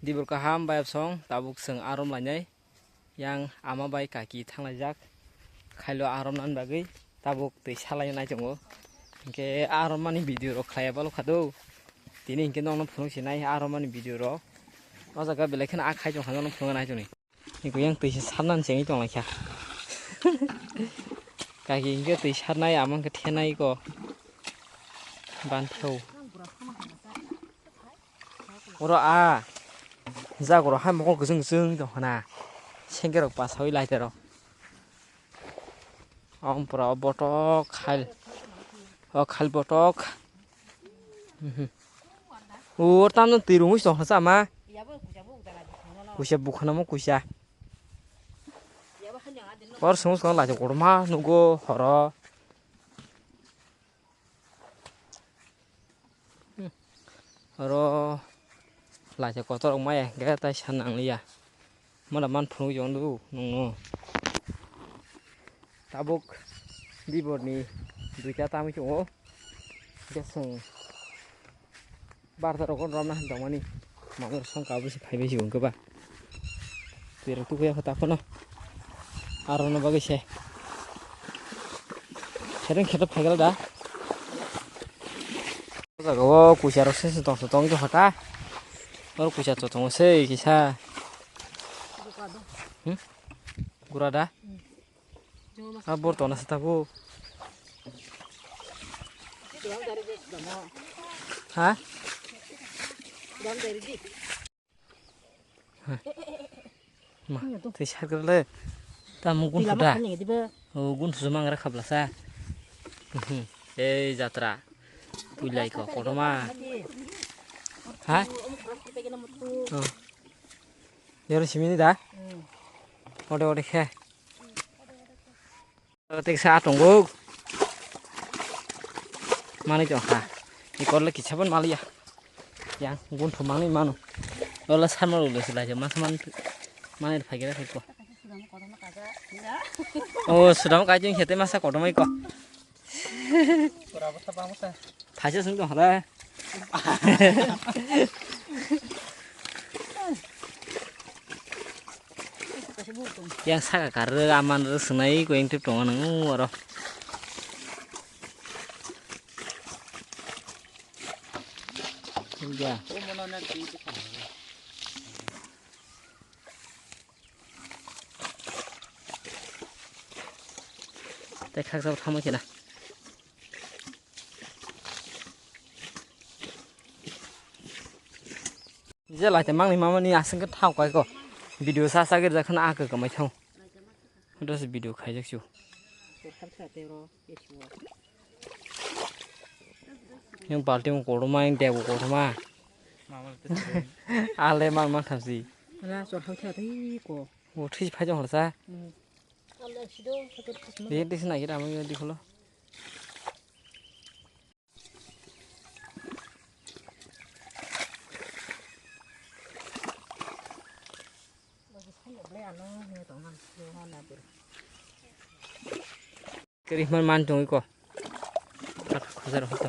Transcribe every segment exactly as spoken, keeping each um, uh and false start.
Dibor kaham bayapsong, tabuk chwng arom lainai. Yang ama bai kaki thanglaijak. Khailo arom nan bagwi tabuk twi salai nai tongo. Hinkhe arom mani video rok khlaiya balo khado. Tini hinkhe nokno phunuk sinai arom mani video rok. O jaga belai kheno a khai tongkha nokno phunuk nai tongni. Hinkhe yang twi se sarnan chengwi tonglaikha. Kaki hinkhe twi sarnai ama hinkhe thenai ko. Banthau. Oro a jagoro hai mokol kwchwng kwchwng tong khna sengke rok pasawi lai tero. Om pura o botok khal o khal botok. Mhm. O tamno twi rungwi tong khna sama. Kuisa bukhanamo kuisa. Or sung sung lai kotorma nugo horo. Oro laisa kotor wngmaya hwnkhe tai sana nangliya. Mada man phunuk jong du nungno. Tabuk diborni duita tamwi tongo. Hwnkhe chwng barta rogo romna han tongmani. Mamung song kabui se phaibai se hwnkhe ba. Twirok tukuya kho takhwno. Arokno bagwi se. Kheteng kheteng phaikal da. O jaga o kuisa rok se se tong se tong khe hota. Oro kuisa to tongo se kisa. Hmm? Gura da? A bor tona se tabu. Ha? Ma, twi sakre le. Tamo gun phuda. O gun thusu mangra khablasa. Mhm. Ei jatra. Puilai ko kotorma. Ha? Oh. Yoro simini da? Ode ode khe. Teksa tongo. Mani tong kha. Ni korle kisa ban maliya. Yang gun thum mani mano. Lola sama lo le silai ma man mani phai gira ko. O sudam kai jing khete masa kodomai ko. Pura basta bang basta. Phaisa sung tong hara. Yang saka kar aman rw swnai ko yang trip tongo nang oro. Ya. Tei khaksa bo thangma khena. Je lai te mangni mama ni aswk khe thao kai ko. Video sa sa gir jakha na a kwkamai thao. Dos video khaijak chu. Yang party mo kotorma yang debo kotorma. Ale mang mang thamsi. Ra chor hau cha thai ko. O thwi phai jong horsa. Di di sna gira mang di kholo. Kiri man man tong iko. Kata khazar hoto.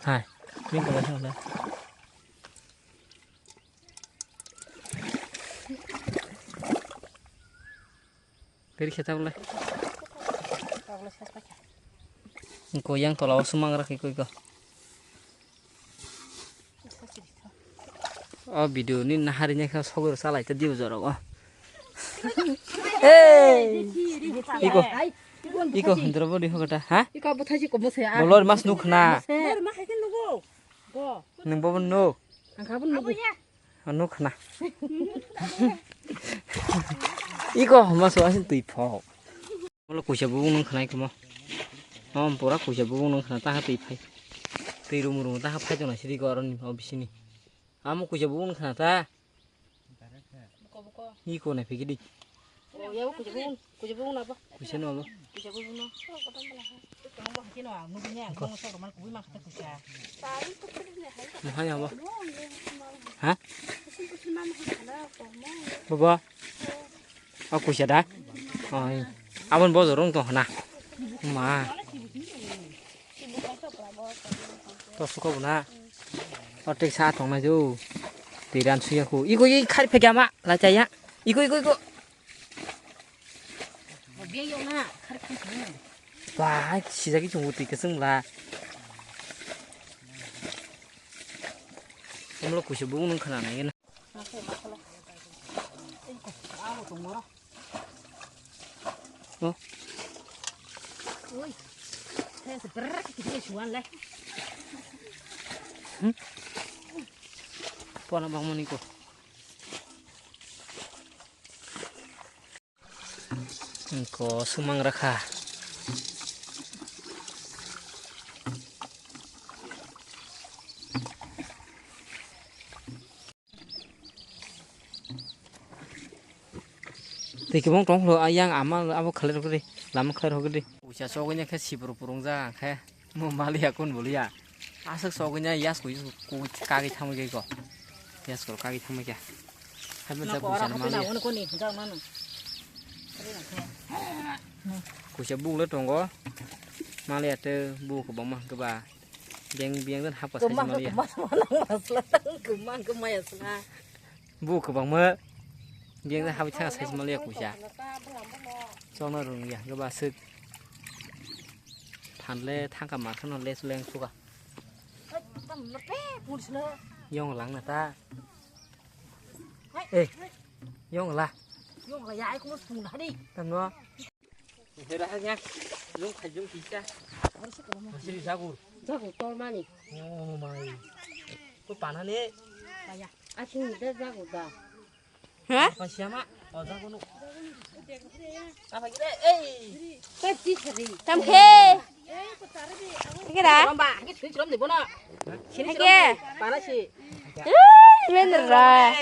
Hai, ini kalau sana. Kiri khe ta bolai. Ko yang tola o sumang rakhi koi ko. O video ni nahari nya kha sogor salai ta diu jorok o. Hey! Iko. Iko hindro bo di hokata, ha? Iko bo thaji ko bo se a. Bolor mas nuk khna. Bolor ma hai khe nugo. Bo. Nung bo nuk. Ang kha bo nugo. Nuk khna. Iko homa so asin twi pho. Olo kuisa bubung nung khnai kamo. Om pura kuisa bubung nung khna ta ha twi phai. Twi rum rum ta ha phai tong na sidi ko aroni o bisini. Amo kuisa bubung nung khna ta. Iko na phikidi. Kuisa no abo. Mohai abo. Ha? Baba. O kuisa da. Oi. Abon bojo rong tong hana. Ma. To suko bo na. O tek sa tong na jo. Twi ran suya ko. Iko i khari phekya ma. La chaya. Iko, iko, iko. Ba, sijagi chungo twi keseng la. Amlo kusi bu nung khana nai gana. Oh. Ui. Saya seberat kita suan leh. Hmm? Pona bang mani ko. Ko sumang rakha. Tei kebong tong phro ayang ama abo khalai rok di lama khalai rok di. Ucha chogwi khe sibru purung ja khe mo maliya kun buliya. Aswk chogwi ya yas kui kagwi thangwi khe ko. Yas kor kagwi thangwi khe. Hai mo jak ucha maliya. Kucha buk le tongo. Maliya te buk kebang ma keba. Beng beng dan hapa sai maliya. Masla tang kema kema ya sla. Bu kwbangma biyang de habwi thangkha saismaliya kuisa. Chokna rwngya hwnkhe ba aswk phan le thangkha mar kheno les leng suka. Yong lang na ta. Ei, yong la. Tamno. Hera hanya. Lung khajung kisa. Masih jagur. Jagur tol mani. Oh mai. Ko panane. Kaya. Asing de jagur da. Ha? Pasiama. Oh jagur nu. Apa gila? Ei. Tamkhe. Kira. Lomba, hake sui chrom de bono. Sini chrom. Hake. Panasi. Lenra.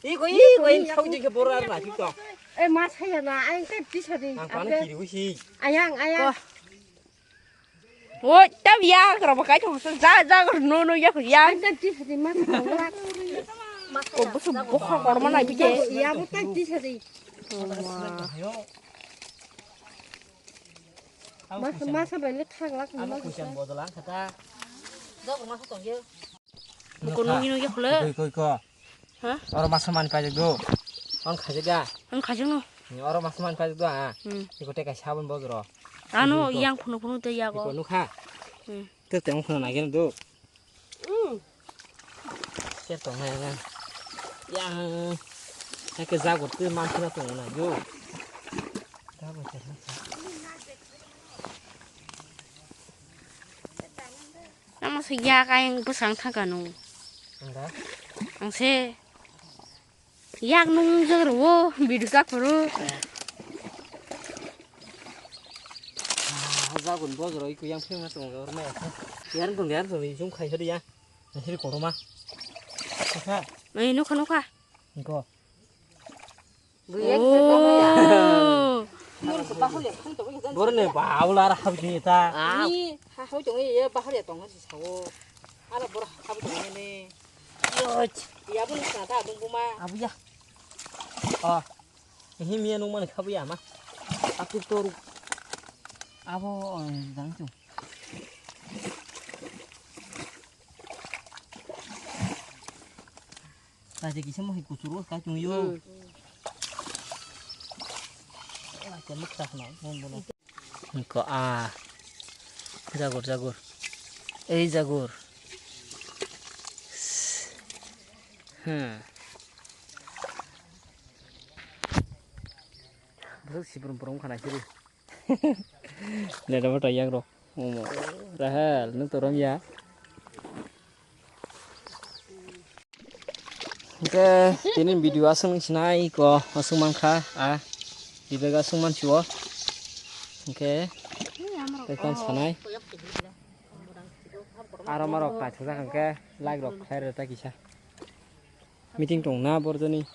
Iko, iko, ini kau jadi borar lah, gitu. Eh, mas saya na, ayang tep di sari. Ang panas kiri usi. Ayang, ayang. Woi, tep ya, kerapa kai tuh, ja, ja, no, no, ya, ya. Ayang tep di sari, mas. Kok busu bokha korma na bije. Ya, bu tep di sari. Ayo. Mas, mas, apa ini thang lak. Aku kucing bodolan kata. Dok, mas, tong ya. Buko nungwi nungwi khwlw. Koi, koi, ko. Ha? Oro masa mani paijak do. On khajak ya? Ang khajak no. Oro masa mani paijak do, ha? Hmm. Iko teka sabun bojro. Ano yang phunu phunu te yago. Iko nukha? Hmm. Te te ongkhna nagel do. Hmm. Ser tong na yang. Yang. Hake jago te man khna tong na do. Jago te. Tamo se yak ayang bwsang thangka nung. Ang se yak nung jagro o bidu japhuru. Jagun bojro iku yang phiyang na tong jor maya. Yar tong yar tong jum khai hadi ya. Hiri koroma. Kha. Ei nukha nukha. Ko. Oh. Borne baula ra habdi ta. Ni ha hau tong ye bahar ya tong si sao. Ala bor hab tong ne. Yoch. Ya bun sa ta bun buma. Abuya. Ah. Hi miya nung mani khabu ya ma. Atu toru. Abo jang tu. Kaisa kisa mo hai kuchur o kai chung yo. Hmm. Ko a. Jagur, jagur. Ei jagur. Hmm. Bwswk sibrum brum khana siri. Leda bata yak rok. Omo. Rahel, nung to romya. Hingke tini video aswk sinai ko aswk mankha a. Bibek aswk mansi o. Hingke tei kon sanai. Aro marok naithokjak hingke like rok khlai rwta kisa. Meeting tong na borjoni.